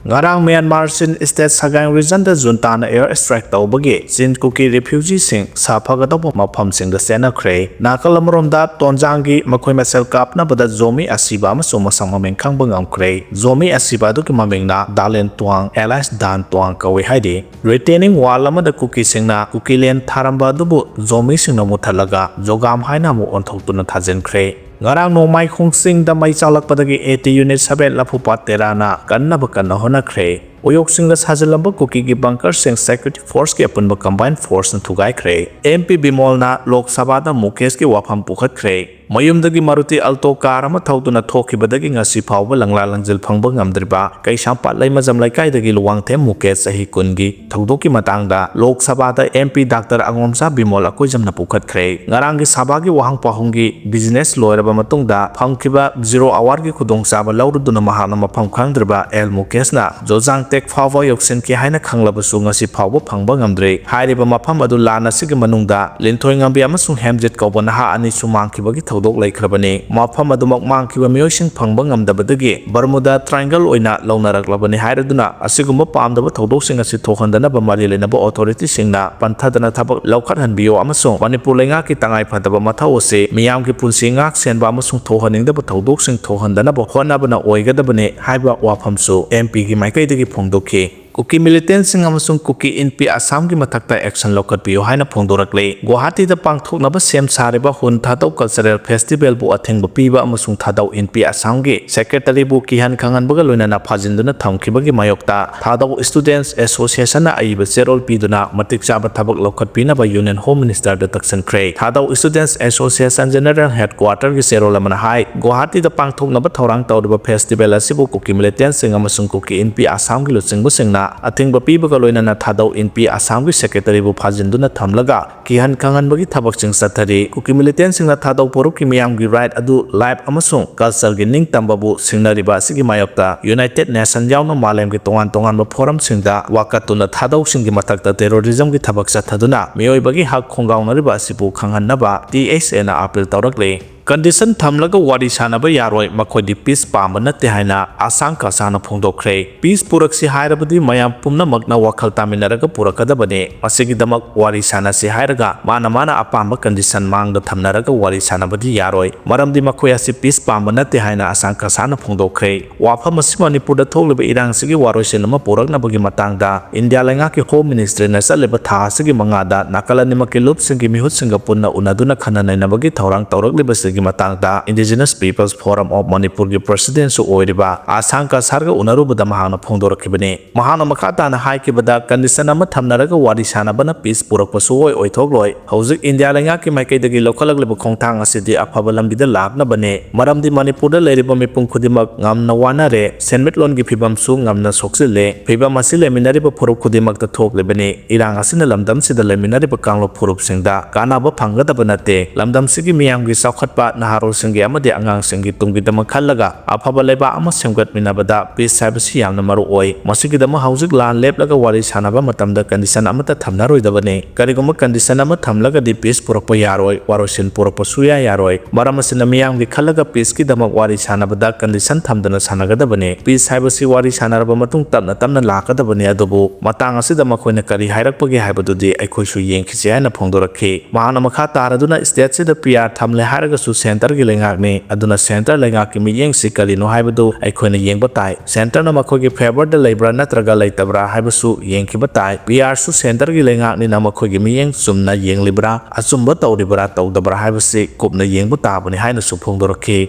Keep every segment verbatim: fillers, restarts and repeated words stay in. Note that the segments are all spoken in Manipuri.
ꯉꯔꯥꯡ ꯃ꯭ꯌꯥꯟꯃꯥꯔ ꯆꯤꯟ ꯁ꯭ꯇꯦꯠ ꯁꯒꯥꯏꯡ ꯔꯤꯖꯟꯗ ꯖꯨꯟꯇꯥꯅ ꯑꯦꯌꯔ ꯁ꯭ꯇ꯭ꯔꯥꯏꯛ ꯇꯧꯕꯒꯤ ꯆꯤꯟ ꯀꯨꯀꯤ ꯔꯤꯐ꯭ꯌꯨꯖꯤꯁꯤꯡ ꯁꯥꯐꯒꯗꯧꯕ ꯃꯐꯝꯁꯤꯡꯗ ꯆꯦꯟꯅꯈ꯭ꯔꯦ꯫ ꯅꯥꯀꯜ ꯑꯃꯔꯣꯝꯗ ꯇꯣꯟꯖꯥꯡꯒꯤ ꯃꯈꯣꯏ ꯃꯁꯦꯜ ꯀꯥꯞꯅꯕꯗ ꯖꯣꯃꯤ ꯑꯁꯤꯕ ꯑꯃꯁꯨꯡ ꯃꯁꯛ ꯃꯃꯤꯡ ꯈꯪꯕ ꯉꯝꯈ꯭ꯔꯦ꯫ ꯖꯣꯃꯤ ꯑꯁꯤꯕ ꯑꯗꯨꯒꯤ ꯃꯃꯤꯡꯅ ꯗꯥꯂꯦꯟ ꯇ꯭ꯋꯥꯡ alias ꯗꯥꯟ ꯇ꯭ꯋꯥꯡ ꯀꯧꯏ ꯍꯥꯏꯔꯤ꯫ ꯔꯤꯇꯦꯅꯤꯡ ꯋꯥꯜ ꯑꯃꯗ ꯀꯨꯀꯤꯁꯤꯡꯅ ꯀꯨꯀꯤꯂꯦꯟ ꯊꯥꯔꯝꯕ ꯑꯗꯨꯕꯨ ꯖꯣꯃꯤꯁꯤꯡꯅ ꯃꯨꯊꯠꯂꯒ ꯖꯣꯒꯥꯝ ꯍꯥꯏꯅ ꯑꯃꯨꯛ ꯑꯣꯟꯊꯣꯛꯇꯨꯅ ꯊꯥꯖꯤꯟꯈ꯭ꯔꯦ꯫ ꯉꯔꯥꯡ ꯅꯣꯡꯃꯥꯏꯈꯣꯡ ꯆꯤꯡꯗ ꯃꯩ ꯆꯥꯛꯂꯛꯄꯗꯒꯤ AT Unit seven ꯂꯐꯨꯄꯥꯠ ꯇꯦꯔꯥꯅ ꯀꯟꯅꯕ ꯀꯟꯅ ꯍꯣꯠꯅꯈ꯭ꯔꯦ꯫ ꯎꯌꯣꯛꯁꯤꯡꯗ ꯁꯥꯖꯤꯜꯂꯝꯕ ꯀꯨꯀꯤꯒꯤ ꯕꯪꯀꯔꯁꯤꯡ security forceꯀꯤ ꯑꯄꯨꯟꯕ combined forceꯅ ꯊꯨꯒꯥꯏꯈ꯭ꯔꯦ꯫ MP ꯕꯤꯃꯣꯜꯅ ꯂꯣꯛ ꯁꯚꯥꯗ ꯃꯨꯀꯦꯁꯀꯤ ꯋꯥꯐꯝ ꯄꯨꯈꯠꯈ꯭ꯔꯦ꯫ ꯃꯌꯨꯝꯗꯒꯤ ꯃꯥꯔꯨꯇꯤ ꯑꯜꯇꯣ ꯀꯥꯔ ꯑꯃ ꯊꯧꯗꯨꯅ ꯊꯣꯛꯈꯤꯕꯗꯒꯤ ꯉꯁꯤ ꯐꯥꯎꯕ ꯂꯪꯂꯥ ꯂꯪꯖꯤꯜ ꯐꯪꯕ ꯉꯝꯗ꯭ꯔꯤꯕ ꯀꯩꯁꯥꯝꯄꯥꯠ ꯂꯩꯃꯖꯝ ꯂꯩꯀꯥꯏꯗꯒꯤ ꯂꯨꯋꯥꯡꯊꯦꯝ ꯃꯨꯀꯦꯁ ꯆꯍꯤ ꯀꯨꯟꯒꯤ ꯊꯧꯗꯣꯛꯀꯤ ꯃꯇꯥꯡꯗ ꯂꯣꯛ ꯁꯚꯥꯗ MP Doctor ꯑꯉꯣꯝꯆꯥ ꯕꯤꯃꯣꯜ ꯑꯀꯣꯏꯖꯝꯅ ꯄꯨꯈꯠꯈ꯭ꯔꯦ꯫ ꯉꯔꯥꯡꯒꯤ ꯁꯚꯥꯒꯤ ꯋꯥꯍꯪ ꯄꯥꯎꯍꯪꯒꯤ business ꯂꯣꯏꯔꯕ ꯃꯇꯨꯡꯗ ꯐꯪꯈꯤꯕ zero hourꯒꯤ ꯈꯨꯗꯣꯡꯆꯥꯕ ꯂꯧꯔꯨꯗꯨꯅ ꯃꯍꯥꯛꯅ ꯃꯐꯝ ꯈꯪꯗ꯭ꯔꯕ ꯑꯦꯜ ꯃꯨꯀꯦꯁꯅ ꯖꯣꯖꯥꯡ ꯇꯦꯛ ꯐꯥꯎꯕ ꯌꯧꯁꯤꯟꯈꯤ ꯍꯥꯏꯅ ꯈꯪꯂꯕꯁꯨ ꯉꯁꯤ ꯐꯥꯎꯕ ꯐꯪꯕ ꯉꯝꯗ꯭ꯔꯤ꯫ ꯍꯥꯏꯔꯤꯕ ꯃꯐꯝ ꯑꯗꯨ ꯂꯥꯟ ꯑꯁꯤꯒꯤ ꯃꯅꯨꯡꯗ ꯂꯤꯟꯊꯣꯏ ꯉꯝꯕꯤ ꯑꯃꯁꯨꯡ ꯍꯦꯝꯖꯤꯠ ꯀꯧꯕ ꯅꯍꯥ ꯑꯅꯤꯁꯨ ꯃꯥꯡꯈꯤꯕꯒꯤ ꯊꯧꯗꯣꯛ ꯂꯩꯈ꯭ꯔꯕꯅꯤ꯫ ꯃꯐꯝ ꯑꯗꯨꯃꯛ ꯃꯥꯡꯈꯤꯕ ꯃꯤꯑꯣꯏꯁꯤꯡ ꯐꯪꯕ ꯉꯝꯗꯕꯗꯒꯤ ꯕꯔꯃꯨꯗꯥ ꯇ꯭ꯔꯥꯏꯡꯒꯜ ꯑꯣꯏꯅ ꯂꯧꯅꯔꯛꯂꯕꯅꯤ ꯍꯥꯏꯔꯗꯨꯅ ꯑꯁꯤꯒꯨꯝꯕ ꯄꯥꯝꯗꯕ ꯊꯧꯗꯣꯛꯁꯤꯡ ꯑꯁꯤ ꯊꯣꯛꯍꯟꯗꯅꯕ ꯃꯔꯤ ꯂꯩꯅꯕ authorityꯁꯤꯡꯅ ꯄꯟꯊꯗꯅ ꯊꯕꯛ ꯂꯧꯈꯠꯍꯟꯕꯤꯌꯨ ꯑꯃꯁꯨꯡ ꯃꯅꯤꯄꯨꯔ ꯂꯩꯉꯥꯛꯀꯤ ꯇꯉꯥꯏꯐꯗꯕ ꯃꯊꯧ ꯑꯁꯤ ꯃꯤꯌꯥꯝꯒꯤ ꯄꯨꯟꯁꯤ ꯉꯥꯛ ꯁꯦꯟꯕ ꯑꯃꯁꯨꯡ ꯊꯣꯛꯍꯟꯅꯤꯡꯗꯕ ꯊꯧꯗꯣꯛꯁꯤꯡ ꯊꯣꯛꯍꯟꯗꯅꯕ ꯍꯣꯠꯅꯕꯅ ꯑꯣꯏꯒꯗꯕꯅꯤ ꯍꯥꯏꯕ ꯋꯥꯐꯝꯁꯨ MPꯒꯤ ꯃꯥꯏꯀꯩꯗꯒꯤ ꯐꯣꯡꯗꯣꯛꯈꯤ꯫ ꯀꯨꯀꯤ militantꯁꯤꯡ ꯑꯃꯁꯨꯡ ꯀꯨꯀꯤ ꯏꯟꯄꯤ ꯑꯁꯥꯝꯒꯤ ꯃꯊꯛꯇ action ꯂꯧꯈꯠꯄꯤꯌꯨ ꯍꯥꯏꯅ ꯐꯣꯡꯗꯣꯔꯛꯂꯤ꯫ ꯒꯨꯋꯥꯍꯥꯇꯤꯗ ꯄꯥꯡꯊꯣꯛꯅꯕ ꯁꯦꯝ ꯁꯥꯔꯤꯕ ꯍꯨꯟ ꯊꯥꯗꯧ cultural festivalꯕꯨ ꯑꯊꯤꯡꯕ ꯄꯤꯕ ꯑꯃꯁꯨꯡ ꯊꯥꯗꯧ ꯏꯟꯄꯤ ꯑꯁꯥꯝꯒꯤ secretaryꯕꯨ ꯀꯤꯍꯟ ꯈꯪꯍꯟꯕꯒ ꯂꯣꯏꯅꯅ ꯐꯥꯖꯤꯟꯗꯨꯅ ꯊꯝꯈꯤꯕꯒꯤ ꯃꯥꯌꯣꯛꯇ ꯊꯥꯗꯧ Students Associationꯅ ꯑꯏꯕ ꯆꯦꯔꯣꯜ ꯄꯤꯗꯨꯅ ꯃꯇꯤꯛ ꯆꯥꯕ ꯊꯕꯛ ꯂꯧꯈꯠꯄꯤꯅꯕ Union Home Ministerꯗ ꯇꯛꯁꯤꯟꯈ꯭ꯔꯦ꯫ ꯊꯥꯗꯧ Students Association General Headquarterꯒꯤ ꯆꯦꯔꯣꯜ ꯑꯃꯅ ꯍꯥꯏ, ꯒꯨꯋꯥꯍꯥꯇꯤꯗ ꯄꯥꯡꯊꯣꯛꯅꯕ ꯊꯧꯔꯥꯡ ꯇꯧꯔꯤꯕ festival ꯑꯁꯤꯕꯨ ꯀꯨꯀꯤ militantꯁꯤꯡ ꯑꯃꯁꯨꯡ ꯀꯨꯀꯤ ꯏꯟꯄꯤ ꯑꯁꯥꯝꯒꯤ ꯂꯨꯆꯤꯡꯕꯁꯤꯡꯅ ꯑꯊꯤꯡꯕ ꯄꯤꯕꯒ ꯂꯣꯏꯅꯅ ꯊꯥꯗꯧ ꯏꯟꯄꯤ ꯑꯁꯥꯝꯒꯤ secretaryꯕꯨ ꯐꯥꯖꯤꯟꯗꯨꯅ ꯊꯝꯂꯒ ꯀꯤꯍꯟ ꯈꯪꯍꯟꯕꯒꯤ ꯊꯕꯛꯁꯤꯡ ꯆꯠꯊꯔꯤ꯫ ꯀꯨꯀꯤ militantꯁꯤꯡꯅ ꯊꯥꯗꯧ ꯐꯨꯔꯨꯞꯀꯤ ꯃꯤꯌꯥꯝꯒꯤ right ꯑꯗꯨ, life ꯑꯃꯁꯨꯡ cultureꯒꯤ ꯅꯤꯡꯇꯝꯕꯕꯨ ꯁꯤꯡꯅꯔꯤꯕ ꯑꯁꯤꯒꯤ ꯃꯥꯌꯣꯛꯇ United Nation ꯌꯥꯎꯅ ꯃꯥꯂꯦꯝꯒꯤ ꯇꯣꯉꯥꯟ ꯇꯣꯉꯥꯟꯕ forumꯁꯤꯡꯗ ꯋꯥꯀꯠꯇꯨꯅ ꯊꯥꯗꯧꯁꯤꯡꯒꯤ ꯃꯊꯛꯇ terrorismꯒꯤ ꯊꯕꯛ ꯆꯠꯊꯗꯨꯅ ꯃꯤꯑꯣꯏꯕꯒꯤ ꯍꯛ ꯈꯣꯡꯒꯥꯎꯅꯔꯤꯕ ꯑꯁꯤꯕꯨ ꯈꯪꯍꯟꯅꯕ THAꯅ appeal ꯇꯧꯔꯛꯂꯤ꯫ Condition ꯊꯝꯂꯒ ꯋꯥꯔꯤ ꯁꯥꯟꯅꯕ ꯌꯥꯔꯣꯏ, ꯃꯈꯣꯏꯗꯤ peace ꯄꯥꯝꯕ ꯅꯠꯇꯦ ꯍꯥꯏꯅ ꯑꯁꯥꯡ ꯀꯁꯥꯅ ꯐꯣꯡꯗꯣꯛꯈ꯭ꯔꯦ꯫ Peace ꯄꯨꯔꯛꯁꯤ ꯍꯥꯏꯔꯕꯗꯤ ꯃꯌꯥꯝ ꯄꯨꯝꯅꯃꯛꯅ ꯋꯥꯈꯜ ꯇꯥꯃꯤꯟꯅꯔꯒ ꯄꯨꯔꯛꯀꯗꯕꯅꯤ꯫ ꯃꯁꯤꯒꯤꯗꯃꯛ ꯋꯥꯔꯤ ꯁꯥꯟꯅꯁꯤ ꯍꯥꯏꯔꯒ ꯃꯥꯅ ꯃꯥꯅ ꯑꯄꯥꯝꯕ condition ꯃꯥꯡꯗ ꯊꯝꯅꯔꯒ ꯋꯥꯔꯤ ꯁꯥꯟꯅꯕꯗꯤ ꯌꯥꯔꯣꯏ, ꯃꯔꯝꯗꯤ ꯃꯈꯣꯏ ꯑꯁꯤ peace ꯄꯥꯝꯕ ꯅꯠꯇꯦ ꯍꯥꯏꯅ ꯑꯁꯥꯡ ꯀꯁꯥꯅ ꯐꯣꯡꯗꯣꯛꯈ꯭ꯔꯦ꯫ ꯋꯥꯐꯝ ꯑꯁꯤ ꯃꯅꯤꯄꯨꯔꯗ ꯊꯣꯛꯂꯤꯕ ꯏꯔꯥꯡꯁꯤꯒꯤ ꯋꯥꯔꯣꯏꯁꯤꯟ ꯑꯃ ꯄꯨꯔꯛꯅꯕꯒꯤ ꯃꯇꯥꯡꯗ ꯏꯟꯗꯤꯌꯥ ꯂꯩꯉꯥꯛꯀꯤ Home Ministryꯅ ꯆꯠꯂꯤꯕ ꯊꯥ ꯑꯁꯤꯒꯤ ꯃꯉꯥꯗ ꯅꯥꯀꯜ ꯑꯅꯤꯃꯛꯀꯤ ꯂꯨꯞꯁꯤꯡꯒꯤ ꯃꯤꯍꯨꯠꯁꯤꯡꯒ ꯄꯨꯟꯅ ꯎꯅꯗꯨꯅ ꯈꯟꯅ ꯅꯩꯅꯕꯒꯤ ꯊꯧꯔꯥꯡ ꯇꯧꯔꯛꯂꯤꯕꯁꯤꯒꯤ ꯃꯇꯥꯡꯗ Indigenous People's Forum of Manipurꯒꯤ Presidentꯁꯨ ꯑꯣꯏꯔꯤꯕ ꯑꯁꯥꯡ ꯀꯁꯥꯔꯒ ꯎꯅꯔꯨꯕꯗ ꯃꯍꯥꯛꯅ ꯐꯣꯡꯗꯣꯔꯛꯈꯤꯕꯅꯤ꯫ ꯃꯍꯥꯛꯅ ꯃꯈꯥ ꯇꯥꯅ ꯍꯥꯏꯈꯤꯕꯗ, condition ꯑꯃ ꯊꯝꯅꯔꯒ ꯋꯥꯔꯤ ꯁꯥꯟꯅꯕꯅ peace ꯄꯨꯔꯛꯄ ꯁꯨꯡꯑꯣꯏ ꯑꯣꯏꯊꯣꯛꯂꯣꯏ꯫ ꯍꯧꯖꯤꯛ ꯏꯟꯗꯤꯌꯥ ꯂꯩꯉꯥꯛꯀꯤ ꯃꯥꯏꯀꯩꯗꯒꯤ ꯂꯧꯈꯠꯂꯛꯂꯤꯕ ꯈꯣꯡꯊꯥꯡ ꯑꯁꯤꯗꯤ ꯑꯐꯕ ꯂꯝꯕꯤꯗ ꯂꯥꯛꯅꯕꯅꯤ, ꯃꯔꯝꯗꯤ ꯃꯅꯤꯄꯨꯔꯗ ꯂꯩꯔꯤꯕ ꯃꯤꯄꯨꯝ ꯈꯨꯗꯤꯡꯃꯛ ꯉꯝꯅ ꯋꯥꯅꯔꯦ, ꯁꯦꯟꯃꯤꯠꯂꯣꯟꯒꯤ ꯐꯤꯕꯝꯁꯨ ꯉꯝꯅ ꯁꯣꯛꯆꯤꯜꯂꯦ꯫ ꯐꯤꯕꯝ ꯑꯁꯤ ꯂꯩꯃꯤꯟꯅꯔꯤꯕ ꯐꯨꯔꯨꯞ ꯈꯨꯗꯤꯡꯃꯛꯇ ꯊꯣꯛꯂꯤꯕꯅꯤ꯫ ꯏꯔꯥꯡ ꯑꯁꯤꯅ ꯂꯝꯗꯝꯁꯤꯗ ꯂꯩꯃꯤꯟꯅꯔꯤꯕ ꯀꯥꯡꯂꯨꯞ ꯐꯨꯔꯨꯞꯁꯤꯡꯗ ꯀꯥꯟꯅꯕ ꯐꯪꯒꯗꯕ ꯅꯠꯇꯦ꯫ ꯂꯝꯗꯝꯁꯤꯒꯤ ꯃꯤꯌꯥꯝꯒꯤ ꯆꯥꯎꯈꯠꯄ, ꯅꯍꯥꯔꯣꯜꯁꯤꯡꯒꯤ ꯑꯃꯗꯤ ꯑꯉꯥꯡꯁꯤꯡꯒꯤ ꯇꯨꯡꯒꯤꯗꯃꯛ ꯈꯜꯂꯒ ꯑꯐꯕ ꯂꯩꯕꯥꯛ ꯑꯃ ꯁꯦꯝꯒꯠꯃꯤꯟꯅꯕꯗ peace ꯍꯥꯏꯕꯁꯤ ꯌꯥꯝꯅ ꯃꯔꯨ ꯑꯣꯏ꯫ ꯃꯁꯤꯒꯤꯗꯃꯛ ꯍꯧꯖꯤꯛ ꯂꯥꯟ ꯂꯦꯞꯂꯒ ꯋꯥꯔꯤ ꯁꯥꯟꯅꯕ ꯃꯇꯝꯗ condition ꯑꯃꯠꯇ ꯊꯝꯅꯔꯣꯏꯗꯕꯅꯤ꯫ ꯀꯔꯤꯒꯨꯝꯕ condition ꯑꯃ ꯊꯝꯂꯒꯗꯤ peace ꯄꯨꯔꯛꯄ ꯌꯥꯔꯣꯏ, ꯋꯥꯔꯣꯏꯁꯤꯟ ꯄꯨꯔꯛꯄ ꯁꯨꯌꯥ ꯌꯥꯔꯣꯏ꯫ ꯃꯔꯝ ꯑꯁꯤꯅ ꯃꯤꯌꯥꯝꯒꯤ ꯈꯜꯂꯒ peaceꯀꯤꯗꯃꯛ ꯋꯥꯔꯤ ꯁꯥꯟꯅꯕꯗ condition ꯊꯝꯗꯅ ꯁꯥꯟꯅꯒꯗꯕꯅꯤ꯫ Peace ꯍꯥꯏꯕꯁꯤ ꯋꯥꯔꯤ ꯁꯥꯟꯅꯔꯕ ꯃꯇꯨꯡ ꯇꯞꯅ ꯇꯞꯅ ꯂꯥꯛꯀꯗꯕꯅꯤ, ꯑꯗꯨꯕꯨ ꯃꯇꯥꯡ ꯑꯁꯤꯗ ꯃꯈꯣꯏꯅ ꯀꯔꯤ ꯍꯥꯏꯔꯛꯄꯒꯦ ꯍꯥꯏꯕꯗꯨꯗꯤ ꯑꯩꯈꯣꯏꯁꯨ ꯌꯦꯡꯈꯤꯁꯤ ꯍꯥꯏꯅ ꯐꯣꯡꯗꯣꯔꯛꯈꯤ꯫ ꯃꯍꯥꯛꯅ ꯃꯈꯥ ꯇꯥꯔꯗꯨꯅ stateꯁꯤꯗ PR ꯊꯝꯂꯦ ꯍꯥꯏꯔꯒꯁꯨ centreꯒꯤ ꯂꯩꯉꯥꯛꯅꯤ, ꯑꯗꯨꯅ centre ꯂꯩꯉꯥꯛꯀꯤ ꯃꯤꯠꯌꯦꯡꯁꯤ ꯀꯔꯤꯅꯣ ꯍꯥꯏꯕꯗꯨ ꯑꯩꯈꯣꯏꯅ ꯌꯦꯡꯕ ꯇꯥꯏ꯫ Centreꯅ ꯃꯈꯣꯏꯒꯤ favourꯗ ꯂꯩꯕ꯭ꯔꯥ ꯅꯠꯇ꯭ꯔꯒ ꯂꯩꯇꯕ꯭ꯔꯥ ꯍꯥꯏꯕꯁꯨ ꯌꯦꯡꯈꯤꯕ ꯇꯥꯏ꯫ PRꯁꯨ centreꯒꯤ ꯂꯩꯉꯥꯛꯅꯤꯅ ꯃꯈꯣꯏꯒꯤ ꯃꯤꯠꯌꯦꯡ ꯆꯨꯝꯅ ꯌꯦꯡꯂꯤꯕ꯭ꯔꯥ, ꯑꯆꯨꯝꯕ ꯇꯧꯔꯤꯕ꯭ꯔꯥ ꯇꯧꯗꯕ꯭ꯔꯥ ꯍꯥꯏꯕꯁꯤ ꯀꯨꯞꯅ ꯌꯦꯡꯕ ꯇꯥꯕꯅꯤ ꯍꯥꯏꯅꯁꯨ ꯐꯣꯡꯗꯣꯔꯛꯈꯤ꯫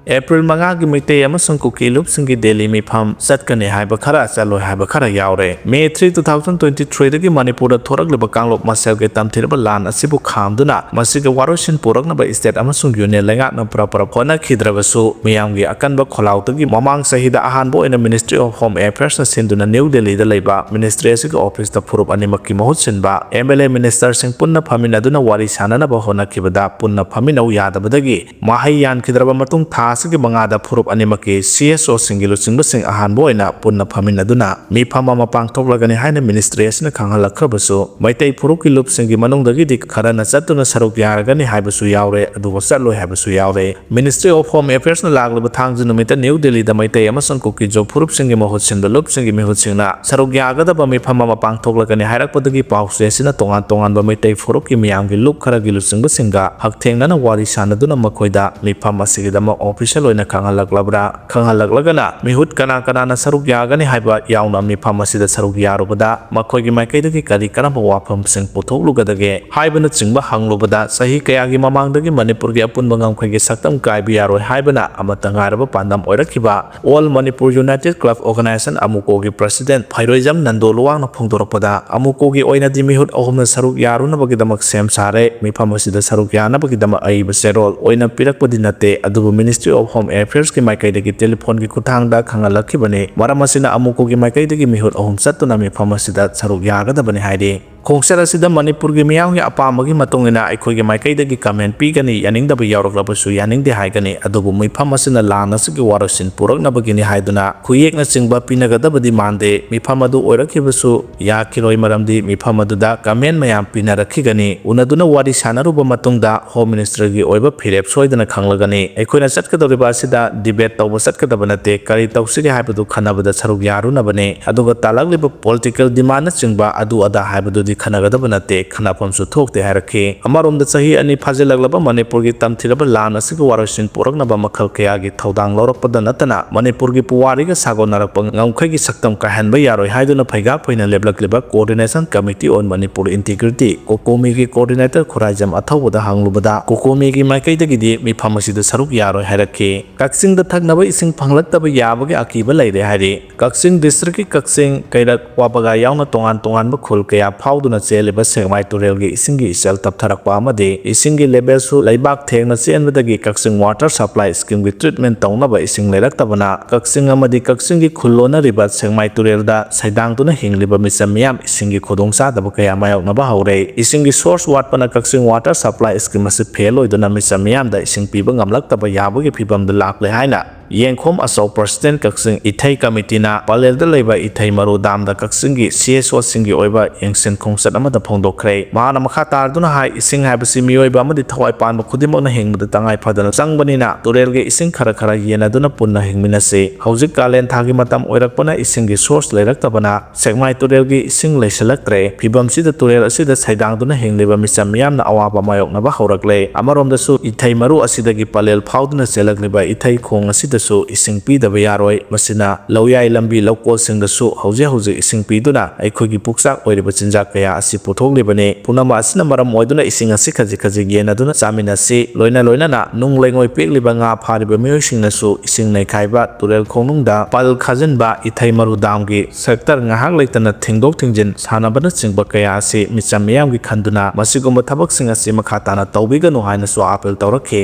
April ꯃꯉꯥꯒꯤ ꯃꯩꯇꯩ ꯑꯃꯁꯨꯡ ꯀꯨꯀꯤ ꯂꯨꯞꯁꯤꯡꯒꯤ ꯗꯦꯜꯂꯤ ꯃꯤꯐꯝ ꯆꯠꯀꯅꯤ ꯍꯥꯏꯕ ꯈꯔ, ꯆꯠꯂꯣꯏ ꯍꯥꯏꯕ ꯈꯔ ꯌꯥꯎꯔꯦ꯫ May three, two thousand twenty threeꯗꯒꯤ ꯃꯅꯤꯄꯨꯔꯗ ꯊꯣꯔꯛꯂꯤꯕ ꯀꯥꯡꯂꯨꯞ ꯃꯁꯦꯜꯒꯤ ꯇꯝꯊꯤꯔꯕ ꯂꯥꯟ ꯑꯁꯤꯕꯨ ꯈꯥꯝꯗꯨꯅ ꯃꯁꯤꯒꯤ ꯋꯥꯔꯣꯏꯁꯤꯟ ꯄꯨꯔꯛꯅꯕ state ꯑꯃꯁꯨꯡ union ꯂꯩꯉꯥꯛꯅ ꯄ꯭ꯔꯞ ꯄ꯭ꯔꯞ ꯍꯣꯠꯅꯈꯤꯗ꯭ꯔꯕꯁꯨ, ꯃꯤꯌꯥꯝꯒꯤ ꯑꯀꯟꯕ ꯈꯣꯜꯂꯥꯎꯗꯒꯤ ꯃꯃꯥꯡ ꯆꯍꯤꯗ ꯑꯍꯥꯟꯕ ꯑꯣꯏꯅ Ministry of Home Affairsꯅ ꯁꯤꯟꯗꯨꯅ ꯅ꯭ꯌꯨ ꯗꯦꯜꯂꯤꯗ ꯂꯩꯕ ministryꯁꯤꯒꯤ officeꯇ ꯐꯨꯔꯨꯞ ꯑꯅꯤꯃꯛꯀꯤ ꯃꯍꯨꯠ ꯁꯤꯟꯕ MLA ministerꯁꯤꯡ ꯄꯨꯟꯅ ꯐꯝꯃꯤꯟꯅꯗꯨꯅ ꯋꯥꯔꯤ ꯁꯥꯟꯅꯅꯕ ꯍꯣꯠꯅꯈꯤꯕꯗ ꯄꯨꯟꯅ ꯐꯝꯃꯤꯟꯅꯧ ꯌꯥꯗꯕꯗꯒꯤ ꯃꯍꯩ ꯌꯥꯟꯈꯤꯗ꯭ꯔꯕ ꯃꯇꯨꯡ ꯊꯥ ꯑꯁꯤꯒꯤ ꯃꯉꯥꯗ ꯐꯨꯔꯨꯞ ꯑꯅꯤꯃꯛꯀꯤ C S O ꯁꯤꯡꯒꯤ ꯂꯨꯆꯤꯡꯕꯁꯤꯡ ꯑꯍꯥꯟꯕ ꯑꯣꯏꯅ ꯄꯨꯟꯅ ꯐꯝꯃꯤꯟꯅꯗꯨꯅ ꯃꯤꯐꯝ ꯑꯃ ꯄꯥꯡꯊꯣꯛꯂꯒꯅꯤ ꯍꯥꯏꯅ ꯃꯤꯅꯤꯁꯇ꯭ꯔꯤ ꯑꯁꯤꯅ ꯈꯪꯍꯜꯂꯛꯈ꯭ꯔꯕꯁꯨ, ꯃꯩꯇꯩ ꯐꯨꯔꯨꯞꯀꯤ ꯂꯨꯞꯁꯤꯡꯒꯤ ꯃꯅꯨꯡꯗꯒꯤꯗꯤ ꯈꯔꯅ ꯆꯠꯇꯨꯅ ꯁꯔꯨꯛ ꯌꯥꯔꯒꯅꯤ ꯍꯥꯏꯕꯁꯨ ꯌꯥꯎꯔꯦ, ꯑꯗꯨꯒ ꯆꯠꯂꯣꯏ ꯍꯥꯏꯕꯁꯨ ꯌꯥꯎꯔꯦ꯫ Ministry of Home Affairs ꯅ ꯂꯥꯛꯂꯤꯕ ꯊꯥꯡꯖ ꯅꯨꯃꯤꯠꯇ ꯅ꯭ꯌꯨ ꯗꯦꯜꯂꯤꯗ ꯃꯩꯇꯩ ꯑꯃꯁꯨꯡ ꯀꯨꯀꯤ-ꯖꯣ ꯐꯨꯔꯨꯞꯁꯤꯡꯒꯤ ꯃꯍꯨꯠ ꯁꯤꯟꯕ ꯂꯨꯞꯁꯤꯡꯒꯤ ꯃꯤꯍꯨꯠꯁꯤꯡꯅ ꯁꯔꯨꯛ ꯌꯥꯒꯗꯕ ꯃꯤꯐꯝ ꯑꯃ ꯄꯥꯡꯊꯣꯛꯂꯒꯅꯤ ꯍꯥꯏꯔꯛꯄꯗꯒꯤ ꯄꯥꯎꯆꯦ ꯑꯁꯤꯅ ꯇꯣꯉꯥꯟ ꯇꯣꯉꯥꯟꯕ ꯃꯩꯇꯩ ꯐꯨꯔꯨꯞꯀꯤ ꯃꯤꯌꯥꯝꯒꯤ ꯂꯨꯞ ꯈꯔꯒꯤ ꯂꯨꯆꯤꯡꯕꯁꯤꯡꯒ ꯍꯛꯊꯦꯡꯅꯅ ꯋꯥꯔꯤ ꯁꯥꯅꯗꯨꯅ ꯃꯈꯣꯏꯗ ꯃꯤꯐꯝ ꯑꯁꯤꯒꯤꯗꯃꯛ official ꯑꯣꯏꯅ ꯈꯪꯍꯜꯂꯛꯂꯕ꯭ꯔꯥ? ꯈꯪꯍꯜꯂꯛꯂꯒꯅ ꯃꯤꯍꯨꯠ ꯀꯅꯥ ꯀꯅꯥꯅ ꯁꯔꯨꯛ ꯌꯥꯒꯅꯤ ꯍꯥꯏꯕ ꯌꯥꯎꯅ ꯃꯤꯐꯝ ꯑꯁꯤꯗ ꯁꯔꯨꯛ ꯌꯥꯔꯨꯕꯗ ꯃꯈꯣꯏꯒꯤ ꯃꯥꯏꯀꯩꯗꯒꯤ ꯀꯔꯤ ꯀꯔꯝꯕ ꯋꯥꯐꯝꯁꯤꯡ ꯄꯨꯊꯣꯛꯂꯨꯒꯗꯒꯦ ꯍꯥꯏꯕꯅꯆꯤꯡꯕ ꯍꯪꯂꯨꯕꯗ, ꯆꯍꯤ ꯀꯌꯥꯒꯤ ꯃꯃꯥꯡꯗꯒꯤ ꯃꯅꯤꯄꯨꯔꯒꯤ ꯑꯄꯨꯟꯕ ꯉꯝꯈꯩꯒꯤ ꯁꯛꯇꯝ ꯀꯥꯏꯕ ꯌꯥꯔꯣꯏ ꯍꯥꯏꯕꯅ ꯑꯃꯠꯇ ꯉꯥꯏꯔꯕ ꯄꯥꯟꯗꯝ ꯑꯣꯏꯔꯛꯈꯤꯕ All Manipur United Club Organisation, ꯑꯃꯨꯀꯣꯒꯤ president ꯐꯩꯔꯣꯏꯖꯝ Nando ꯂꯨꯋꯥꯡꯅ ꯐꯣꯡꯗꯣꯔꯛꯄꯗ, ꯑꯃꯨꯀꯣꯒꯤ ꯑꯣꯏꯅꯗꯤ ꯃꯤꯍꯨꯠ ꯑꯍꯨꯝꯅ ꯁꯔꯨꯛ ꯌꯥꯔꯨꯅꯕꯒꯤꯗꯃꯛ ꯁꯦꯝ ꯁꯥꯔꯦ꯫ ꯃꯤꯐꯝ ꯑꯁꯤꯗ ꯁꯔꯨꯛ ꯌꯥꯅꯕꯒꯤꯗꯃꯛ ꯑꯏꯕ ꯆꯦꯔꯣꯜ ꯑꯣꯏꯅ ꯄꯤꯔꯛꯄꯗꯤ ꯅꯠꯇꯦ, ꯑꯗꯨꯕꯨ Ministry of Home Affairs ꯀꯤ ꯃꯥꯏꯀꯩꯗꯒꯤ telephone ꯒꯤ ꯈꯨꯠꯊꯥꯡꯗ ꯈꯪꯍꯜꯂꯛꯈꯤꯕꯅꯤ꯫ ꯃꯔꯝ ꯑꯁꯤꯅ ꯑꯃꯨꯀꯣꯒꯤ ꯃꯥꯏꯀꯩꯗꯒꯤ ꯃꯤꯍꯨꯠ ꯑꯍꯨꯝ ꯆꯠꯇꯨꯅ ꯃꯤꯐꯝ ꯑꯁꯤꯗ ꯁꯔꯨꯛ ꯌꯥꯒꯗꯕꯅꯤ ꯍꯥꯏꯔꯤ꯫ ꯈꯣꯡꯆꯠ ꯑꯁꯤꯗ ꯃꯅꯤꯄꯨꯔꯒꯤ ꯃꯤꯌꯥꯝꯒꯤ ꯑꯄꯥꯝꯕꯒꯤ ꯃꯇꯨꯡ ꯏꯟꯅ ꯑꯩꯈꯣꯏꯒꯤ ꯃꯥꯏꯀꯩꯗꯒꯤ comment ꯄꯤꯒꯅꯤ, ꯌꯥꯅꯤꯡꯗꯕ ꯌꯥꯎꯔꯛꯂꯕꯁꯨ ꯌꯥꯅꯤꯡꯗꯦ ꯍꯥꯏꯒꯅꯤ, ꯑꯗꯨꯕꯨ ꯃꯤꯐꯝ ꯑꯁꯤꯅ ꯂꯥꯟ ꯑꯁꯤꯒꯤ ꯋꯥꯔꯣꯏꯁꯤꯟ ꯄꯨꯔꯛꯅꯕꯒꯤꯅꯤ ꯍꯥꯏꯗꯨꯅ ꯈꯨꯌꯦꯛꯅꯆꯤꯡꯕ ꯄꯤꯅꯒꯗꯕꯗꯤ ꯃꯥꯟꯗꯦ꯫ ꯃꯤꯐꯝ ꯑꯗꯨ ꯑꯣꯏꯔꯛꯈꯤꯕꯁꯨ ꯌꯥꯈꯤꯔꯣꯏ, ꯃꯔꯝꯗꯤ ꯃꯤꯐꯝ ꯑꯗꯨꯗ comment ꯃꯌꯥꯝ ꯄꯤꯅꯔꯛꯈꯤꯒꯅꯤ꯫ ꯎꯅꯗꯨꯅ ꯋꯥꯔꯤ ꯁꯥꯅꯔꯨꯕ ꯃꯇꯨꯡꯗ Home Minister ꯒꯤ ꯑꯣꯏꯕ ꯐꯤꯔꯦꯞ ꯁꯣꯏꯗꯅ ꯈꯪꯂꯒꯅꯤ꯫ ꯑꯩꯈꯣꯏꯅ ꯆꯠꯀꯗꯧꯔꯤꯕ ꯑꯁꯤꯗ debate ꯇꯧꯕ ꯆꯠꯀꯗꯕ ꯅꯠꯇꯦ, ꯀꯔꯤ ꯇꯧꯁꯤꯒꯦ ꯍꯥꯏꯕꯗꯨ ꯈꯟꯅꯕꯗ ꯁꯔꯨꯛ ꯌꯥꯔꯨꯅꯕꯅꯤ꯫ ꯑꯗꯨꯒ ꯇꯥꯂꯛꯂꯤꯕ political demand ꯅꯆꯤꯡꯕ ꯑꯗꯨ ꯑꯗꯥ ꯍꯥꯏꯕꯗꯨꯗꯤ ꯈꯟꯅꯒꯗꯕ ꯅꯠꯇꯦ, ꯈꯟꯅꯐꯝꯁꯨ ꯊꯣꯛꯇꯦ ꯍꯥꯏꯔꯛꯈꯤ꯫ ꯑꯃꯔꯣꯝꯗ ꯆꯍꯤ ꯑꯅꯤ ꯐꯥꯖꯤꯜꯂꯛꯂꯕ ꯃꯅꯤꯄꯨꯔꯒꯤ ꯇꯝꯊꯤꯔꯕ ꯂꯥꯟ ꯑꯁꯤꯒꯤ ꯋꯥꯔꯣꯏꯁꯤꯟ ꯄꯨꯔꯛꯅꯕ ꯃꯈꯜ ꯀꯌꯥꯒꯤ ꯊꯧꯗꯥꯡ ꯂꯧꯔꯛꯄꯗ ꯅꯠꯇꯅ ꯃꯅꯤꯄꯨꯔꯒꯤ ꯄꯨꯋꯥꯔꯤꯒ ꯁꯥꯒꯣꯟꯅꯔꯛꯄ ꯉꯝꯈꯩꯒꯤ ꯁꯛꯇꯝ ꯀꯥꯏꯍꯟꯕ ꯌꯥꯔꯣꯏ ꯍꯥꯏꯗꯨꯅ ꯐꯩꯒꯥꯛ ꯐꯩꯅ ꯂꯦꯞꯂꯛꯂꯤꯕ Coordination Committee on Manipur Integrity, COCOMI ꯒꯤ coordinator ꯈꯨꯔꯥꯏꯖꯝ ꯑꯊꯧꯕꯗ ꯍꯪꯂꯨꯕꯗ, COCOMI ꯒꯤ ꯃꯥꯏꯀꯩꯗꯒꯤꯗꯤ ꯃꯤꯐꯝ ꯑꯁꯤꯗ ꯁꯔꯨꯛ ꯌꯥꯔꯣꯏ ꯍꯥꯏꯔꯛꯈꯤ꯫ ꯀꯛꯆꯤꯡꯗ ꯊꯛꯅꯕ ꯏꯁꯤꯡ ꯐꯪꯂꯛꯇꯕ ꯌꯥꯕꯒꯤ ꯑꯀꯤꯕ ꯂꯩꯔꯦ ꯍꯥꯏꯔꯤ꯫ ꯀꯛꯆꯤꯡ district ꯀꯤ ꯀꯛꯆꯤꯡ, ꯀꯩꯔꯛ, ꯋꯥꯕꯒꯥꯏ ꯌꯥꯎꯅ ꯇꯣꯉꯥꯟ ꯇꯣꯉꯥꯟꯕ ꯈꯨꯜ ꯀꯌꯥ ꯐꯥꯎ ꯐꯥꯎꯗꯨꯅ ꯆꯦꯜꯂꯤꯕ ꯁꯦꯛꯃꯥꯏ ꯇꯨꯔꯦꯜꯒꯤ ꯏꯁꯤꯡꯒꯤ ꯏꯆꯦꯜ ꯇꯞꯊꯔꯛꯄ ꯑꯃꯗꯤ ꯏꯁꯤꯡꯒꯤ levelꯁꯨ ꯂꯩꯕꯥꯛ ꯊꯦꯡꯅ ꯆꯦꯟꯕꯗꯒꯤ ꯀꯛꯆꯤꯡ water supply schemeꯒꯤ treatment ꯇꯧꯅꯕ ꯏꯁꯤꯡ ꯂꯩꯔꯛꯇꯕꯅ ꯀꯛꯆꯤꯡ ꯑꯃꯗꯤ ꯀꯛꯆꯤꯡꯒꯤ ꯈꯨꯜ ꯂꯣꯟꯅꯔꯤꯕ ꯁꯦꯛꯃꯥꯏ ꯇꯨꯔꯦꯜꯗ ꯁꯩꯗꯥꯡꯗꯨꯅ ꯍꯤꯡꯂꯤꯕ ꯃꯤꯆꯝ ꯃꯤꯌꯥꯝ ꯏꯁꯤꯡꯒꯤ ꯈꯨꯗꯣꯡꯆꯥꯗꯕ ꯀꯌꯥ ꯃꯥꯌꯣꯛꯅꯕ ꯍꯧꯔꯦ꯫ ꯏꯁꯤꯡꯒꯤ source ꯋꯥꯠꯄꯅ ꯀꯛꯆꯤꯡ water supply scheme ꯑꯁꯤ fail ꯑꯣꯏꯗꯨꯅ ꯃꯤꯆꯝ ꯃꯤꯌꯥꯝꯗ ꯏꯁꯤꯡ ꯄꯤꯕ ꯉꯝꯂꯛꯇꯕ ꯌꯥꯕꯒꯤ ꯐꯤꯕꯝꯗ ꯂꯥꯛꯂꯦ ꯍꯥꯏꯅ ꯌꯦꯡꯈꯣꯝ ꯑꯆꯧ president ꯀꯛꯆꯤꯡ ꯏꯊꯩ committeeꯅ ꯄꯂꯦꯜꯗ ꯂꯩꯕ ꯏꯊꯩ ꯃꯔꯨ dam ꯗ ꯀꯛꯆꯤꯡꯒꯤ C S Oꯁꯤꯡꯒꯤ ꯑꯣꯏꯕ ꯌꯦꯡꯁꯤꯟ ꯈꯣꯡꯆꯠ ꯑꯃꯗ ꯐꯣꯡꯗꯣꯛꯈ꯭ꯔꯦ꯫ ꯃꯍꯥꯛꯅ ꯃꯈꯥ ꯇꯥꯔꯗꯨꯅ ꯍꯥꯏ, ꯏꯁꯤꯡ ꯍꯥꯏꯕꯁꯤ ꯃꯤꯑꯣꯏꯕ ꯑꯃꯗꯤ ꯊꯋꯥꯏ ꯄꯥꯟꯕ ꯈꯨꯗꯤꯡꯃꯛꯅ ꯍꯤꯡꯕꯗ ꯇꯉꯥꯏ ꯐꯗꯅ ꯆꯪꯕꯅꯤꯅ ꯇꯨꯔꯦꯜꯒꯤ ꯏꯁꯤꯡ ꯈꯔ ꯈꯔ ꯌꯦꯟꯅꯗꯨꯅ ꯄꯨꯟꯅ ꯍꯤꯡꯃꯤꯟꯅꯁꯤ꯫ ꯍꯧꯖꯤꯛ ꯀꯥꯂꯦꯟ ꯊꯥꯒꯤ ꯃꯇꯝ ꯑꯣꯏꯔꯛꯄꯅ ꯏꯁꯤꯡꯒꯤ source ꯂꯩꯔꯛꯇꯕꯅ ꯁꯦꯛꯃꯥꯏ ꯇꯨꯔꯦꯜꯒꯤ ꯏꯁꯤꯡ ꯂꯩꯁꯤꯜꯂꯛꯇ꯭ꯔꯦ꯫ ꯐꯤꯕꯝꯁꯤꯗ ꯇꯨꯔꯦꯜ ꯑꯁꯤꯗ ꯁꯩꯗꯥꯡꯗꯨꯅ ꯍꯤꯡꯂꯤꯕ ꯃꯤꯆꯝ ꯃꯤꯌꯥꯝꯅ ꯑꯋꯥꯕ ꯃꯥꯌꯣꯛꯅꯕ ꯍꯧꯔꯛꯂꯦ꯫ ꯑꯃꯔꯣꯝꯗꯁꯨ ꯏꯊꯩ ꯃꯔꯨ ꯑꯁꯤꯗꯒꯤ ꯄꯂꯦꯜ ꯐꯥꯎꯗꯨꯅ ꯆꯦꯜꯂꯛꯂꯤꯕ ꯏꯊꯩ ꯈꯣꯡ ꯑꯁꯤꯗꯁꯨ ꯏꯁꯤꯡ ꯄꯤꯗꯕ ꯌꯥꯔꯣꯏ꯫ ꯃꯁꯤꯅ ꯂꯧꯌꯥꯏ ꯂꯝꯕꯤ ꯂꯧꯀꯣꯜꯁꯤꯡꯗꯁꯨ ꯍꯧꯖꯤꯛ ꯍꯧꯖꯤꯛ ꯏꯁꯤꯡ ꯄꯤꯗꯨꯅ ꯑꯩꯈꯣꯏꯒꯤ ꯄꯨꯛꯆꯥꯛ ꯑꯣꯏꯔꯤꯕ ꯆꯤꯟꯖꯥꯛ ꯀꯌꯥ ꯑꯁꯤ ꯄꯨꯊꯣꯛꯂꯤꯕꯅꯤ꯫ ꯄꯨꯝꯅꯃꯛ ꯑꯁꯤꯅ ꯃꯔꯝ ꯑꯣꯏꯗꯨꯅ ꯏꯁꯤꯡ ꯑꯁꯤ ꯈꯖꯤꯛ ꯈꯖꯤꯛ ꯌꯦꯟꯅꯗꯨꯅ ꯆꯥꯃꯤꯟꯅꯁꯤ꯫ ꯂꯣꯏꯅ ꯂꯣꯏꯅꯅ ꯅꯨꯡ ꯂꯩꯉꯣꯏ ꯄꯦꯛꯂꯤꯕ ꯉꯥ ꯐꯥꯔꯤꯕ ꯃꯤꯑꯣꯏꯁꯤꯡꯅꯁꯨ ꯏꯁꯤꯡ ꯅꯩꯈꯥꯏꯕ, ꯇꯨꯔꯦꯜ ꯈꯣꯡꯅꯨꯡꯗ ꯄꯜ ꯈꯥꯖꯤꯟꯕ, ꯏꯊꯩ ꯃꯔꯨ dam ꯒꯤ sector ꯉꯥꯏꯍꯥꯛ ꯂꯩꯇꯅ ꯊꯦꯡꯗꯣꯛ ꯊꯦꯡꯖꯤꯟ ꯁꯥꯟꯅꯕꯅꯆꯤꯡꯕ ꯀꯌꯥ ꯑꯁꯤ ꯃꯤꯆꯝ ꯃꯤꯌꯥꯝꯒꯤ ꯈꯟꯗꯨꯅ ꯃꯁꯤꯒꯨꯝꯕ ꯊꯕꯛꯁꯤꯡ ꯑꯁꯤ ꯃꯈꯥ ꯇꯥꯅ ꯇꯧꯕꯤꯒꯅꯨ ꯍꯥꯏꯅꯁꯨ appeal ꯇꯧꯔꯛꯈꯤ꯫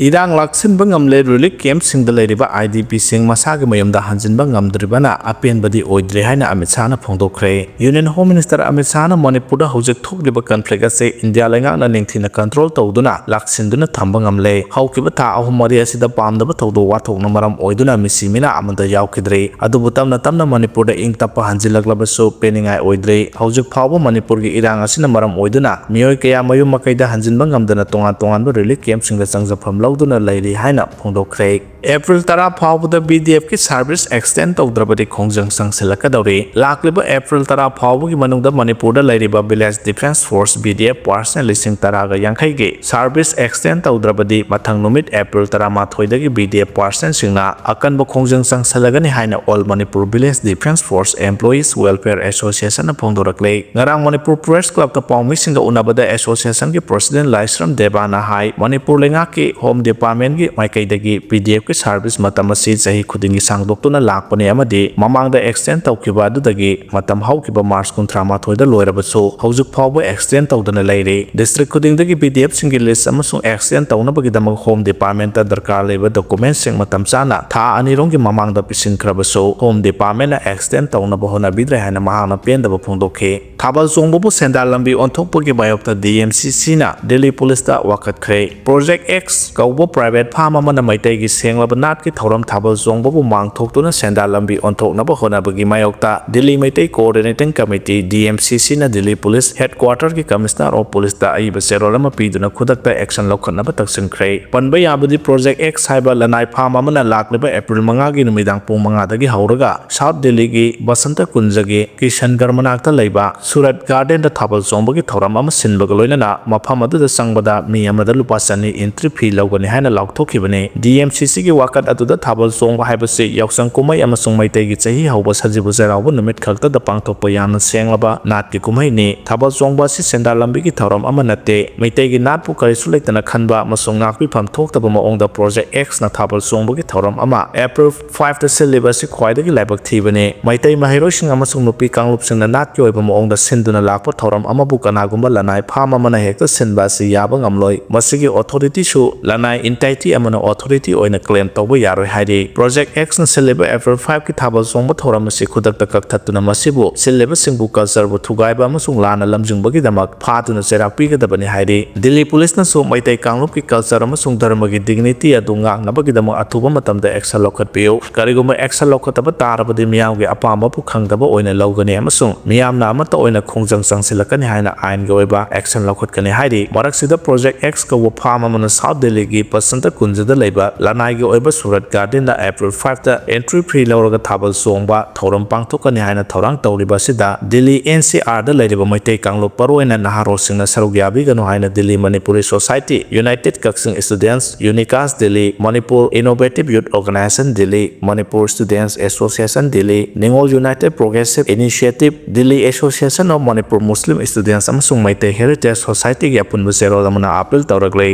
ꯏꯔꯥꯡ ꯂꯥꯛꯁꯤꯟꯕ ꯉꯝꯂꯦ, relief camp ꯁꯤꯡꯗ ꯂꯩꯔꯤꯕ I D P ꯁꯤꯡ ꯃꯁꯥꯒꯤ ꯃꯌꯨꯝꯗ ꯍꯟꯖꯤꯟꯕ ꯉꯝꯗ꯭ꯔꯤꯕꯅ ꯑꯄꯦꯟꯕꯗꯤ ꯑꯣꯏꯗ꯭ꯔꯦ ꯍꯥꯏꯅ Amit ꯁꯥꯍꯅ ꯐꯣꯡꯗꯣꯛꯈ꯭ꯔꯦ꯫ Union Home Minister Amit ꯁꯥꯍꯅ ꯃꯅꯤꯄꯨꯔꯗ ꯍꯧꯖꯤꯛ ꯊꯣꯛꯂꯤꯕ conflict ꯑꯁꯤ ꯏꯟꯗꯤꯌꯥ ꯂꯩꯉꯥꯛꯅ ꯅꯤꯡꯊꯤꯅ control ꯇꯧꯗꯨꯅ ꯂꯥꯛꯁꯤꯟꯗꯨꯅ ꯊꯝꯕ ꯉꯝꯂꯦ꯫ ꯍꯧꯈꯤꯕ ꯊꯥ ꯑꯍꯨꯝ ꯃꯔꯤ ꯑꯁꯤꯗ ꯄꯥꯝꯗꯕ ꯊꯧꯗꯣꯛ ꯋꯥꯊꯣꯛꯅ ꯃꯔꯝ ꯑꯣꯏꯗꯨꯅ ꯃꯤꯁꯤ ꯃꯤꯅꯥ ꯑꯃꯠꯇ ꯌꯥꯎꯈꯤꯗ꯭ꯔꯤ꯫ ꯑꯗꯨꯕꯨ ꯇꯞꯅ ꯇꯞꯅ ꯃꯅꯤꯄꯨꯔꯗ ꯏꯪ ꯇꯞꯄ ꯍꯟꯖꯤꯜꯂꯛꯂꯕꯁꯨ ꯄꯦꯟꯅꯤꯡꯉꯥꯏ ꯑꯣꯏꯗ꯭ꯔꯤ꯫ ꯍꯧꯖꯤꯛ ꯐꯥꯎꯕ ꯃꯅꯤꯄꯨꯔꯒꯤ ꯏꯔꯥꯡ ꯑꯁꯤꯅ ꯃꯔꯝ ꯑꯣꯏꯗꯨꯅ ꯃꯤꯑꯣꯏ ꯀꯌꯥ ꯃꯌꯨꯝ ꯃꯀꯩꯗ ꯍꯟꯖꯤꯟꯕ ꯉꯝꯗꯅ ꯇꯣꯉꯥꯟ ꯇꯣꯉꯥꯟꯕ relief camp ꯁꯤꯡꯗ ꯆꯪꯖꯐꯝ ꯂꯧꯗꯨꯅ ꯂꯩꯔꯤ ꯍꯥꯏꯅ ꯐꯣꯡꯗꯣꯛꯈ꯭ꯔꯦ꯫ ꯑꯦꯄ꯭ꯔꯤꯜ ꯇꯔꯥ ꯐꯥꯎꯕꯗ B D F ꯀꯤ service extend ꯇꯧꯗ꯭ꯔꯕꯗꯤ ꯈꯣꯡꯖꯪ ꯆꯪꯁꯤꯜꯂꯛꯀꯗꯧꯔꯤ꯫ ꯂꯥꯛꯂꯤꯕ ꯑꯦꯄ꯭ꯔꯤꯜ ꯇꯔꯥ ꯐꯥꯎꯕꯒꯤ ꯃꯅꯨꯡꯗ ꯃꯅꯤꯄꯨꯔꯗ ꯂꯩꯔꯤꯕ Village Defence Force, V D F, personnel ꯂꯤꯁꯤꯡ ꯇꯔꯥꯒ ꯌꯥꯡꯈꯩꯒꯤ service extend ꯇꯧꯗ꯭ꯔꯕꯗꯤ ꯃꯊꯪ ꯅꯨꯃꯤꯠ April ꯇꯔꯥꯃꯥꯊꯣꯏꯗꯒꯤ V D F personnel ꯁꯤꯡꯅ ꯑꯀꯟꯕ ꯈꯣꯡꯖꯪ ꯆꯪꯁꯤꯜꯂꯒꯅꯤ ꯍꯥꯏꯅ All Manipur Village Defence Force Employees Welfare Association ꯅ ꯐꯣꯡꯗꯣꯔꯛꯂꯦ꯫ ꯉꯔꯥꯡ ꯃꯅꯤꯄꯨꯔ press club ꯇ ꯄꯥꯎꯃꯤꯁꯤꯡꯒ ꯎꯅꯕꯗ association ꯒꯤ president ꯂꯥꯏꯁ꯭ꯔꯝ ꯗꯦꯕꯥꯅ ꯍꯥꯏ, ꯃꯅꯤꯄꯨꯔ ꯂꯩꯉꯥꯛꯀꯤ Home Department ꯀꯤ ꯃꯥꯏꯀꯩꯗꯒꯤ V D F ꯀꯤ service ꯃꯇꯝ ꯑꯁꯤ ꯆꯍꯤ ꯈꯨꯗꯤꯡꯒꯤ ꯁꯥꯡꯗꯣꯛꯇꯨꯅ ꯂꯥꯛꯄꯅꯤ ꯑꯃꯗꯤ ꯃꯃꯥꯡꯗ extend ꯇꯧꯈꯤꯕ ꯑꯗꯨꯗꯒꯤ ꯃꯇꯝ ꯍꯧꯈꯤꯕ March ꯀꯨꯟꯊ꯭ꯔꯥ ꯃꯥꯊꯣꯏꯗ ꯂꯣꯏꯔꯕꯁꯨ ꯍꯧꯖꯤꯛ ꯐꯥꯎꯕ extend ꯇꯧꯗꯅ ꯂꯩꯔꯤ꯫ District ꯈꯨꯗꯤꯡꯗꯒꯤ PDF ꯁꯤꯡꯒꯤ list ꯑꯃꯁꯨꯡ extend ꯇꯧꯅꯕꯒꯤꯗꯃꯛ Home Department ꯗꯔꯀꯥꯔ ꯂꯩꯕ document ꯁꯤꯡ ꯃꯇꯝ ꯆꯥꯅ ꯊꯥ ꯑꯅꯤꯔꯣꯝꯒꯤ ꯃꯃꯥꯡꯗ ꯄꯤꯁꯤꯟꯈ꯭ꯔꯕꯁꯨ Home Department ꯅ extend ꯇꯧꯅꯕ ꯍꯣꯠꯅꯕꯤꯗ꯭ꯔꯦ ꯍꯥꯏꯅ ꯃꯍꯥꯛꯅ ꯄꯦꯟꯗꯕ ꯐꯣꯡꯗꯣꯛꯈꯤ꯫ ꯊꯥꯕꯜ ꯆꯣꯡꯕꯕꯨ ꯁꯦꯟꯗꯥꯟ ꯂꯝꯕꯤ ꯑꯣꯟꯊꯣꯛꯄꯒꯤ ꯃꯥꯌꯣꯛꯇ DMCC ꯅ ꯗꯤꯜꯂꯤ ꯄꯨꯂꯤꯁꯇ ꯋꯥꯀꯠꯈ꯭ꯔꯦ꯫ Project X ꯀꯧꯕ private farm ꯑꯃꯅ ꯃꯩꯇꯩꯒꯤ ꯁꯦꯡꯂꯕ ꯅꯥꯠꯀꯤ ꯊꯧꯔꯝ ꯊꯥꯕꯜ ꯆꯣꯡꯕꯕꯨ ꯃꯥꯡꯊꯣꯛꯇꯨꯅ ꯁꯦꯟꯗꯥꯟ ꯂꯝꯕꯤ ꯑꯣꯟꯊꯣꯛꯅꯕ ꯍꯣꯠꯅꯕꯒꯤ ꯃꯥꯌꯣꯛꯇ Delhi Meitei Coordinating Committee, DMCC ꯅ ꯗꯤꯜꯂꯤ ꯄꯨꯂꯤꯁ headquarter ꯒꯤ Commissioner of Police ꯇ ꯑꯏꯕ ꯆꯦꯔꯣꯜ ꯑꯃ ꯄꯤꯗꯨꯅ ꯈꯨꯗꯛꯇ action ꯂꯧꯈꯠꯅꯕ ꯇꯛꯁꯤꯟꯈ꯭ꯔꯦ꯫ ꯄꯟꯕ ꯌꯥꯕꯗꯤ Project X ꯍꯥꯏꯕ ꯂꯅꯥꯏ farm ꯑꯃꯅ ꯂꯥꯛꯂꯤꯕ April ꯃꯉꯥꯒꯤ ꯅꯨꯃꯤꯗꯥꯡ ꯄꯨꯡ ꯃꯉꯥꯗꯒꯤ ꯍꯧꯔꯒ South ꯗꯤꯜꯂꯤꯒꯤ ꯕꯁꯟꯇ ꯀꯨꯟꯖꯒꯤ ꯀꯤꯁꯟꯒꯔ ꯃꯅꯥꯛꯇ ꯂꯩꯕ ꯁꯨꯔꯠ ꯒꯥꯔꯗꯦꯟꯗ ꯊꯥꯕꯜ ꯆꯣꯡꯕꯒꯤ ꯊꯧꯔꯝ ꯑꯃ ꯁꯤꯟꯕꯒ ꯂꯣꯏꯅꯅ ꯃꯐꯝ ꯑꯗꯨꯗ ꯆꯪꯕꯗ ꯃꯤ ꯑꯃꯗ ꯂꯨꯄꯥ ꯆꯅꯤ entry fee ꯂꯧꯒꯅꯤ ꯍꯥꯏꯅ ꯂꯥꯎꯊꯣꯛꯈꯤꯕꯅꯤ꯫ DMCC ꯒꯤ ꯋꯥꯀꯠ ꯑꯗꯨꯗ ꯊꯥꯕꯜ ꯆꯣꯡꯕ ꯍꯥꯏꯕꯁꯤ ꯌꯥꯎꯁꯪ ꯀꯨꯝꯍꯩ ꯑꯃꯁꯨꯡ ꯃꯩꯇꯩꯒꯤ ꯆꯍꯤ ꯍꯧꯕ ꯁꯖꯤꯕꯨ ꯆꯩꯔꯥꯎꯕ ꯅꯨꯃꯤꯠ ꯈꯛꯇꯗ ꯄꯥꯡꯊꯣꯛꯄ ꯌꯥꯝꯅ ꯁꯦꯡꯂꯕ ꯅꯥꯠꯀꯤ ꯀꯨꯝꯍꯩꯅꯤ꯫ ꯊꯥꯕꯜ ꯆꯣꯡꯕ ꯑꯁꯤ ꯁꯦꯟꯗꯥꯟ ꯂꯝꯕꯤꯒꯤ ꯊꯧꯔꯝ ꯑꯃ ꯅꯠꯇꯦ꯫ ꯃꯩꯇꯩꯒꯤ ꯅꯥꯠꯄꯨ ꯀꯔꯤꯁꯨ ꯂꯩꯇꯅ ꯈꯟꯕ ꯑꯃꯁꯨꯡ ꯉꯥꯛꯄꯤꯐꯝ ꯊꯣꯛꯇꯕ ꯃꯑꯣꯡꯗ Project X ꯅ ꯊꯥꯕꯜ ꯆꯣꯡꯕꯒꯤ ꯊꯧꯔꯝ ꯑꯃ April five ꯇ ꯁꯤꯜꯂꯤꯕ ꯑꯁꯤ ꯈ꯭ꯋꯥꯏꯗꯒꯤ ꯂꯥꯏꯕꯛ ꯊꯤꯕꯅꯤ꯫ ꯃꯩꯇꯩ ꯃꯍꯩꯔꯣꯏꯁꯤꯡ ꯑꯃꯁꯨꯡ ꯅꯨꯄꯤ ꯀꯥꯡꯂꯨꯞꯁꯤꯡꯅ ꯅꯥꯠꯀꯤ ꯑꯣꯏꯕ ꯃꯑꯣꯡꯗ ꯁꯤꯟꯗꯨꯅ ꯂꯥꯛꯄ ꯊꯧꯔꯝ ꯑꯃꯕꯨ ꯀꯅꯥꯒꯨꯝꯕ ꯂꯅꯥꯏ farm ꯑꯃꯅ ꯍꯦꯛꯇ ꯁꯤꯟꯕ ꯑꯁꯤ ꯌꯥꯕ ꯉꯝꯂꯣꯏ꯫ ꯃꯁꯤꯒꯤ authority ꯁꯨ ꯂꯅꯥꯏ entity ꯑꯃꯅ authority ꯑꯣꯏꯅ claim ꯇꯧꯕ ꯌꯥꯔꯣꯏ ꯍꯥꯏꯔꯤ꯫ Project X ꯅ ꯁꯤꯜꯂꯤꯕ April five ꯀꯤ ꯊꯥꯕꯜ ꯆꯣꯡꯕ ꯊꯧꯔꯝ ꯑꯁꯤ ꯈꯨꯗꯛꯇ ꯀꯛꯊꯠꯇꯨꯅ ꯃꯁꯤꯕꯨ ꯁꯤꯜꯂꯤꯕꯁꯤꯡꯕꯨ culture ꯕꯨ ꯊꯨꯒꯥꯏꯕ ꯑꯃꯁꯨꯡ ꯂꯥꯟꯅ ꯂꯝꯖꯤꯡꯕꯒꯤꯗꯃꯛ ꯐꯥꯗꯨꯅ ꯆꯩꯔꯥꯛ ꯄꯤꯒꯗꯕꯅꯤ ꯍꯥꯏꯔꯤ꯫ ꯗꯤꯜꯂꯤ ꯄꯨꯂꯤꯁꯅꯁꯨ ꯃꯩꯇꯩ ꯀꯥꯡꯂꯨꯞꯀꯤ culture ꯑꯃꯁꯨꯡ ꯙꯔꯃꯒꯤ dignity ꯑꯗꯨ ꯉꯥꯛꯅꯕꯒꯤꯗꯃꯛ ꯑꯊꯨꯕ ꯃꯇꯝꯗ action ꯂꯧꯈꯠꯄꯤꯌꯨ꯫ ꯀꯔꯤꯒꯨꯝꯕ action ꯂꯧꯈꯠꯇꯕ ꯇꯥꯔꯕꯗꯤ ꯃꯤꯌꯥꯝꯒꯤ ꯑꯄꯥꯝꯕꯕꯨ ꯈꯪꯗꯕ ꯑꯣꯏꯅ ꯂꯧꯒꯅꯤ ꯑꯃꯁꯨꯡ ꯃꯤꯌꯥꯝꯅ ꯑꯃꯠꯇ ꯑꯣꯏꯅ ꯈꯣꯡꯖꯪ ꯆꯪꯁꯤꯜꯂꯛꯀꯅꯤ ꯍꯥꯏꯅ ꯑꯥꯏꯟꯒꯤ ꯑꯣꯏꯕ action ꯂꯧꯈꯠꯀꯅꯤ ꯍꯥꯏꯔꯤ꯫ ꯃꯔꯛꯁꯤꯗ Project X ꯀꯧꯕ farm ꯑꯃꯅ South ꯗꯤꯜꯂꯤꯒꯤ ꯕꯁꯟꯇ ꯀꯨꯟꯖꯗ ꯂꯩꯕ ꯂꯅꯥꯏꯒꯤ ꯑꯣꯏꯕ ꯁꯨꯔꯠ ꯒꯥꯔꯗꯦꯟꯗ April five ꯇ entry fee ꯂꯧꯔꯒ ꯊꯥꯕꯜ ꯆꯣꯡꯕ ꯊꯧꯔꯝ ꯄꯥꯡꯊꯣꯛꯀꯅꯤ ꯍꯥꯏꯅ ꯊꯧꯔꯥꯡ ꯇꯧꯔꯤꯕ ꯑꯁꯤꯗ ꯗꯤꯜꯂꯤ NCR ꯗ ꯂꯩꯔꯤꯕ ꯃꯩꯇꯩ ꯀꯥꯡꯂꯨꯞ ꯃꯔꯨꯑꯣꯏꯅ ꯅꯍꯥꯔꯣꯜꯁꯤꯡꯅ ꯁꯔꯨꯛ ꯌꯥꯕꯤꯒꯅꯨ ꯍꯥꯏꯅ Delhi Manipuri society, United Kakching Students, UNICAS Delhi, Manipur Innovative Youth Organization Delhi, Manipur Students Association Delhi, Ningol United Progressive Initiative, Delhi Association of Manipur Muslim Students ꯑꯃꯁꯨꯡ ꯃꯩꯇꯩ Heritage Society ꯒꯤ ꯑꯄꯨꯟꯕ ꯆꯦꯔꯣꯜ ꯑꯃꯅ appeal ꯇꯧꯔꯛꯂꯤ꯫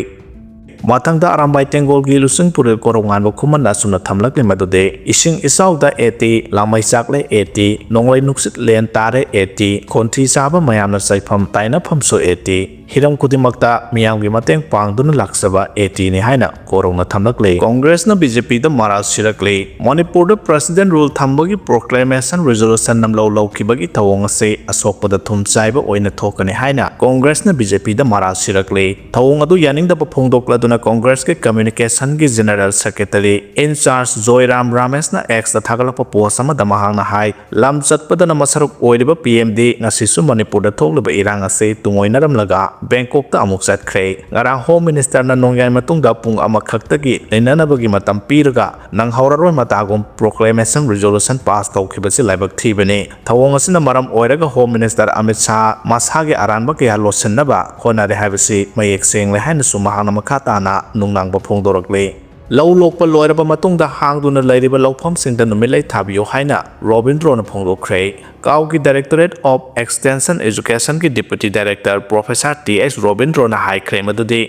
ꯃꯊꯪꯗ ꯑꯔꯥꯝꯕꯥꯏ ꯇꯦꯡꯒꯣꯜꯒꯤ ꯂꯨꯆꯤꯡ ꯄꯨꯔꯦꯜ ꯀꯣꯔꯧꯉꯥꯟꯕ ꯈꯨꯃꯟꯅ ꯑꯁꯨꯝꯅ ꯊꯝꯂꯛꯂꯤ ꯃꯗꯨꯗꯤ, ꯏꯁꯤꯡ ꯏꯆꯥꯎꯗ ꯑꯦ ꯇꯤ, ꯂꯥꯡꯃꯩ ꯆꯥꯛꯂꯦ ꯑꯦ ꯇꯤ, ꯅꯣꯡꯂꯩ ꯅꯨꯡꯁꯤꯠ ꯂꯦꯟ ꯇꯥꯔꯦ ꯑꯦ ꯇꯤ, ꯈꯣꯟꯊꯤ ꯆꯥꯕ ꯃꯌꯥꯝꯅ ꯆꯩꯐꯝ ꯇꯥꯏꯅꯐꯝꯁꯨ ꯑꯦ ꯇꯤ, ꯍꯤꯔꯝ ꯈꯨꯗꯤꯡꯃꯛꯇ ꯃꯤꯌꯥꯝꯒꯤ ꯃꯇꯦꯡ ꯄꯥꯡꯗꯨꯅ ꯂꯥꯛꯆꯕ ꯑꯦ ꯇꯤꯅꯤ ꯍꯥꯏꯅ ꯀꯣꯔꯧꯅ ꯊꯝꯂꯛꯂꯤ꯫ ꯀꯣꯡꯒ꯭ꯔꯦꯁꯅ ꯕꯤ ꯖꯦ ꯄꯤꯗ ꯃꯔꯥꯜ ꯁꯤꯔꯛꯂꯤ꯫ ꯃꯅꯤꯄꯨꯔꯗ President Rule ꯊꯝꯕꯒꯤ Proclamation Resolution ꯅꯝꯂꯧ ꯂꯧꯈꯤꯕꯒꯤ ꯊꯧꯑꯣꯡ ꯑꯁꯤ ꯑꯁꯣꯛꯄꯗ ꯊꯨꯝ ꯆꯥꯏꯕ ꯑꯣꯏꯅ ꯊꯣꯛꯀꯅꯤ ꯍꯥꯏꯅ ꯀꯣꯡꯒ꯭ꯔꯦꯁꯅ ꯕꯤ ꯖꯦ ꯄꯤꯗ ꯃꯔꯥꯜ ꯁꯤꯔꯛꯂꯤ꯫ ꯊꯧꯑꯣꯡ ꯑꯗꯨ ꯌꯥꯅꯤꯡꯗꯕ ꯐꯣꯡꯗꯣꯛꯂꯗꯨꯅ ꯀꯣꯡꯒ꯭ꯔꯦꯁꯀꯤ Communication ꯒꯤ General Secretary in charge ꯖꯣꯏꯔꯥꯝ ꯔꯥꯃꯦꯁꯅ X ꯇ ꯊꯥꯒꯠꯂꯛꯄ post ꯑꯃꯗ ꯃꯍꯥꯛꯅ ꯍꯥꯏ, ꯂꯝ ꯆꯠꯄꯗꯅ ꯃꯁꯔꯨꯛ ꯑꯣꯏꯔꯤꯕ ꯄꯤ ꯑꯦꯝ ꯗꯤ ꯉꯁꯤꯁꯨ ꯃꯅꯤꯄꯨꯔꯗ ꯊꯣꯛꯂꯤꯕ ꯏꯔꯥꯡ ꯑꯁꯤ ꯇꯨꯡꯑꯣꯏꯅꯔꯝꯂꯒ ꯕꯦꯡꯀꯣꯛꯇ ꯑꯃꯨꯛ ꯆꯠꯈ꯭ꯔꯦ꯫ ꯉꯔꯥꯡ Home Minister ꯅ ꯅꯣꯡꯌꯥꯏ ꯃꯇꯨꯡꯗ ꯄꯨꯡ ꯑꯃꯈꯛꯇꯒꯤ ꯂꯩꯅꯅꯕꯒꯤ ꯃꯇꯝ ꯄꯤꯔꯒ ꯅꯪꯍꯧꯔꯔꯣꯏ ꯃꯇꯥꯒꯨꯝ Proclamation Resolution pass ꯇꯧꯈꯤꯕꯁꯤ ꯂꯥꯏꯕꯛ ꯊꯤꯕꯅꯤ꯫ ꯊꯧꯑꯣꯡ ꯑꯁꯤꯅ ꯃꯔꯝ ꯑꯣꯏꯔꯒ Home Minister ꯑꯃꯤꯠ ꯁꯥꯍ ꯃꯁꯥꯒꯤ ꯑꯔꯥꯟꯕ ꯀꯌꯥ ꯂꯣꯠꯁꯤꯟꯅꯕ ꯍꯣꯠꯅꯔꯦ ꯍꯥꯏꯕꯁꯤ ꯃꯌꯦꯛ ꯁꯦꯡꯂꯦ ꯍꯥꯏꯅꯁꯨ ꯃꯍꯥꯛꯅ ꯃꯈꯥ ꯇꯥꯅ ꯅꯨꯡꯅꯥꯡꯕ ꯐꯣꯡꯗꯣꯔꯛꯂꯤ꯫ ꯂꯧ ꯂꯣꯛꯄ ꯂꯣꯏꯔꯕ ꯃꯇꯨꯡꯗ ꯍꯥꯡꯗꯨꯅ ꯂꯩꯔꯤꯕ ꯂꯧꯐꯝꯁꯤꯡꯗ ꯅꯨꯃꯤꯠꯂꯩ ꯊꯥꯕꯤꯌꯨ ꯍꯥꯏꯅ ꯔꯣꯕꯤꯟꯗ꯭ꯔꯣꯅ ꯐꯣꯡꯗꯣꯛꯈ꯭ꯔꯦ꯫ ꯀꯥꯎꯒꯤ Directorate of Extension Education ꯒꯤ Deputy Director Professor ꯇꯤ ꯑꯦꯁ ꯔꯣꯕꯤꯟꯗ꯭ꯔꯣꯅ ꯍꯥꯏꯈ꯭ꯔꯦ ꯃꯗꯨꯗꯤ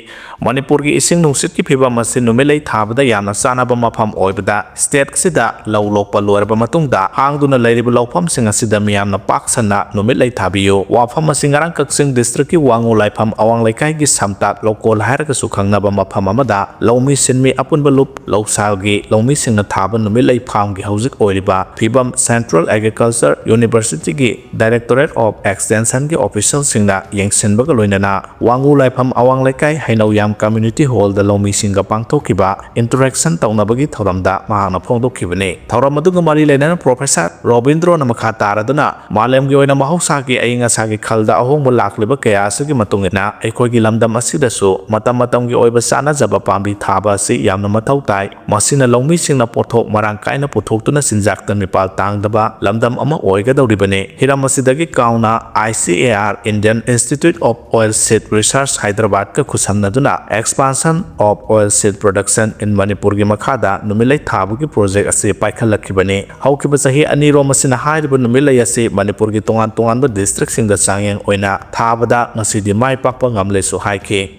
ꯃꯅꯤꯄꯨꯔꯒꯤ ꯏꯁꯤꯡ ꯅꯨꯡꯁꯤꯠꯀꯤ ꯐꯤꯕꯝ ꯑꯁꯤ ꯅꯨꯃꯤꯠꯂꯩ ꯊꯥꯕꯗ ꯌꯥꯝꯅ ꯆꯥꯟꯅꯕ ꯃꯐꯝ ꯑꯣꯏꯕꯗ state ꯁꯤꯗ ꯂꯧ ꯂꯣꯛꯄ ꯂꯣꯏꯔꯕ ꯃꯇꯨꯡꯗ ꯍꯥꯡꯗꯨꯅ ꯂꯩꯔꯤꯕ ꯂꯧꯐꯝꯁꯤꯡ ꯑꯁꯤꯗ ꯃꯤꯌꯥꯝꯅ ꯄꯥꯛ ꯁꯟꯅ ꯅꯨꯃꯤꯠꯂꯩ ꯊꯥꯕꯤꯌꯨ꯫ ꯋꯥꯐꯝ ꯑꯁꯤ ꯉꯔꯥꯡ ꯀꯛꯆꯤꯡ district ꯀꯤ ꯋꯥꯉꯨ ꯂꯥꯏꯐꯝ ꯑꯋꯥꯡ ꯂꯩꯀꯥꯏꯒꯤ ꯁꯝꯇꯥꯠ ꯂꯧꯀꯣꯜ ꯍꯥꯏꯔꯒꯁꯨ ꯈꯪꯅꯕ ꯃꯐꯝ ꯑꯃꯗ ꯂꯧꯃꯤ ꯁꯤꯟꯃꯤ ꯑꯄꯨꯟꯕ ꯂꯨꯞ ꯂꯧꯁꯥꯜꯒꯤ ꯂꯧꯃꯤꯁꯤꯡꯅ ꯊꯥꯕ ꯅꯨꯃꯤꯠꯂꯩ farm ꯒꯤ ꯍꯧꯖꯤꯛ ꯑꯣꯏꯔꯤꯕ ꯐꯤꯕꯝ Central Agriculture University ꯒꯤ Directorate of Extension ꯒꯤ official ꯁꯤꯡꯅ ꯌꯦꯡꯁꯤꯟꯕꯒ ꯂꯣꯏꯅꯅ ꯋꯥꯉꯨ ꯂꯥꯏꯐꯝ ꯑꯋꯥꯡ ꯂꯩꯀꯥꯏ ꯍꯩꯅꯧꯌꯥꯝ Community Hall ꯗ ꯂꯧꯃꯤꯁꯤꯡꯒ ꯄꯥꯡꯊꯣꯛꯈꯤꯕ interaction ꯇꯧꯅꯕꯒꯤ ꯊꯧꯔꯝꯗ ꯃꯍꯥꯛꯅ ꯐꯣꯡꯗꯣꯛꯈꯤꯕꯅꯤ꯫ ꯊꯧꯔꯝ ꯑꯗꯨꯒ ꯃꯔꯤ ꯂꯩꯅꯅ Professor ꯔꯣꯕꯤꯟꯗ꯭ꯔꯣꯅ ꯃꯈꯥ ꯇꯥꯔꯗꯨꯅ, ꯃꯥꯂꯦꯝꯒꯤ ꯑꯣꯏꯅ ꯃꯍꯧꯁꯥꯒꯤ ꯑꯏꯪ ꯑꯁꯥꯒꯤ ꯈꯜꯗ ꯑꯍꯣꯡꯕ ꯂꯥꯛꯂꯤꯕ ꯀꯌꯥ ꯑꯁꯤꯒꯤ ꯃꯇꯨꯡ ꯏꯟꯅ ꯑꯩꯈꯣꯏꯒꯤ ꯂꯝꯗꯝ ꯑꯁꯤꯗꯁꯨ ꯃꯇꯝ ꯃꯇꯝꯒꯤ ꯑꯣꯏꯕ ꯆꯥꯅꯖꯕ ꯄꯥꯝꯕꯤ ꯊꯥꯕ ꯑꯁꯤ ꯌꯥꯝꯅ ꯃꯊꯧ ꯇꯥꯏ꯫ ꯃꯁꯤꯅ ꯂꯧꯃꯤꯁꯤꯡꯅ ꯄꯣꯠꯊꯣꯛ ꯃꯔꯥꯡ ꯀꯥꯏꯅ ꯄꯨꯊꯣꯛꯇꯨꯅ ꯆꯤꯟꯖꯥꯛꯇ ꯃꯤꯄꯥꯜ ꯇꯥꯡꯗꯕ ꯂꯝꯗꯝ ꯑꯃ ꯑꯣꯏꯒꯗꯧꯔꯤꯕꯅꯤ꯫ ꯍꯤꯔꯝ ꯑꯁꯤꯗꯒꯤ ꯀꯥꯎꯅ I C A R, Indian Institute of Oilseed Research, Hyderabad ꯀ ꯈꯨꯠꯁꯝꯅꯗꯨꯅ Expansion of Oilseed Production in Manipur ꯒꯤ ꯃꯈꯥꯗ ꯅꯨꯃꯤꯠꯂꯩ ꯊꯥꯕꯒꯤ project ꯑꯁꯤ ꯄꯥꯏꯈꯠꯂꯛꯈꯤꯕꯅꯤ꯫ ꯍꯧꯈꯤꯕ ꯆꯍꯤ ꯑꯅꯤꯔꯣꯝ ꯑꯁꯤꯅ ꯍꯥꯏꯔꯤꯕ ꯅꯨꯃꯤꯠꯂꯩ ꯑꯁꯤ ꯃꯅꯤꯄꯨꯔꯒꯤ ꯇꯣꯉꯥꯟ ꯇꯣꯉꯥꯟꯕ district ꯁꯤꯡꯗ ꯆꯥꯡꯌꯦꯡ ꯑꯣꯏꯅ ꯊꯥꯕꯗ ꯉꯁꯤꯗꯤ ꯃꯥꯏ ꯄꯥꯛꯄ ꯉꯝꯂꯦꯁꯨ ꯍꯥꯏꯈꯤ꯫